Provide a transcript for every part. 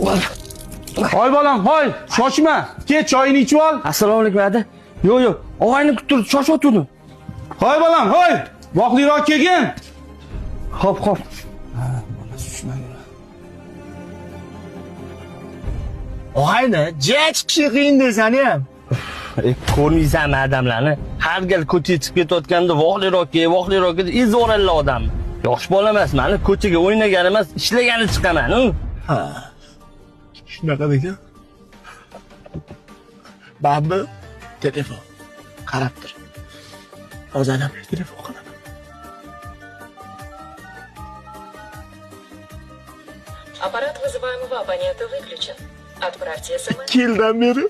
Hoy bolam, hoy, shoshma. Ket choyini ichib ol. Assalomu alaykum ada. Yo'q, yo'q. Og'ayni kutib shoshayotgandim. Hoy bolam, hoy. Vaqtliroq kelgin. Xo'p, xo'p. Ha, bolasi tushmadi. Og'ayni, jiya chiqishi qiyin desani ham. Ko'rmaysanmi odamlarni? Har gal ko'chaga chiqib ketayotganda voqliroq kel, voqliroq kel, izoralla odamni. Yosh bola emasman, ko'chaga o'ynagani emas, ishlagani chiqaman. Ha. Shunaqa degan. Babbi telefon qarab tur. Hozir adamga telefon qilaman. Аппарат вызываемого абонента выключен. Отправьте СМС. 2 yildan beri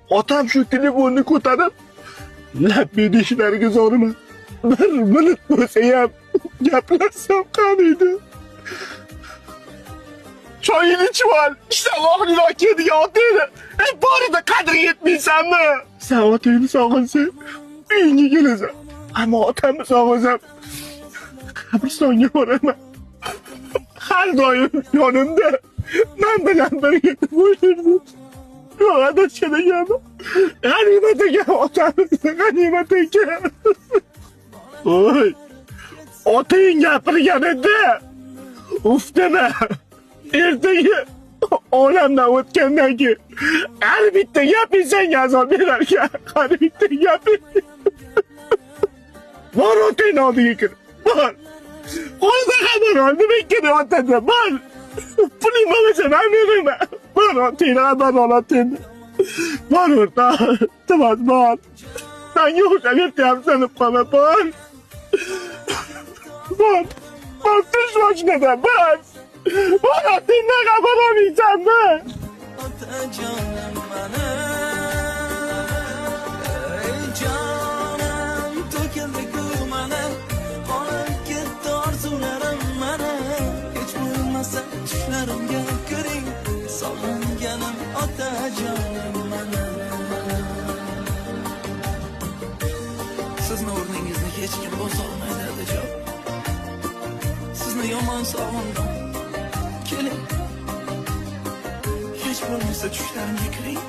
otam shu telefonni ko'tarib lab berishlariga zoriman. Bir minut bo'lsa ham gaplashsam qaniydi. Choyini ichib ol, ishdan vaqtliroq keldigan otangni. Borida qadriga yetmaysanmi? Sen otangni sog'insang uyingga kelasan. Ammo otamni sog'insam qabristonga boraman. Har doim yonimda, men bilan birga o'ynardi. Yo'q, adashgan ekanman. G'animat ekan otamizni, g'animat ekan. Oy, otang gapirganida uf dema. Ertaga olamdan o'tgandan keyin har bitta gaping senga azob berar ekan. Har bitta gaping. Bor otangni oldiga kir. Bor. Qo'lda xabar ol, nima kelayotadi? Bor. Puling bo'lmasa men beraman. Bor otangni xabar ol otangni. Bor o'rtoq, iltimos bor. Menga o'xshab erta sinib qolma, bor. Bor. Bor, tush mashinadan, bor. Bor otangdan xabar olmaysanmi? Otajonim mani, ey jonim, to'kildi-ku mana, qolib ketdi orzularim mana, hech bo'lmasa tushlarimga kiring, sog'inganim otajonim mana. Sizni o'rningizni hech kim bosolmaydi, otajon. Sizni yomon sog'indim. Keling. Hech bo'lmasa tushlarimga kiring.